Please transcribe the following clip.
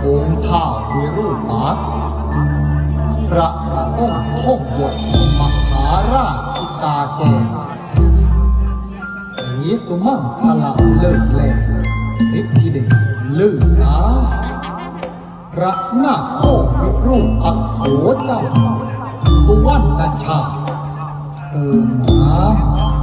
ອົງທ້າວວິຣູປັກ ພະສົງຄົງບົດ ມະຫາລາຊິກາແກ້ວ ສີສຸມັງຄະລະເລີດແລ ສິດທິເດດລືສາ ພະນາໂຄວິຣູປັກໂຂເຈົ້າ ສຸວັນນະຊາດ ເຕີມງາມ.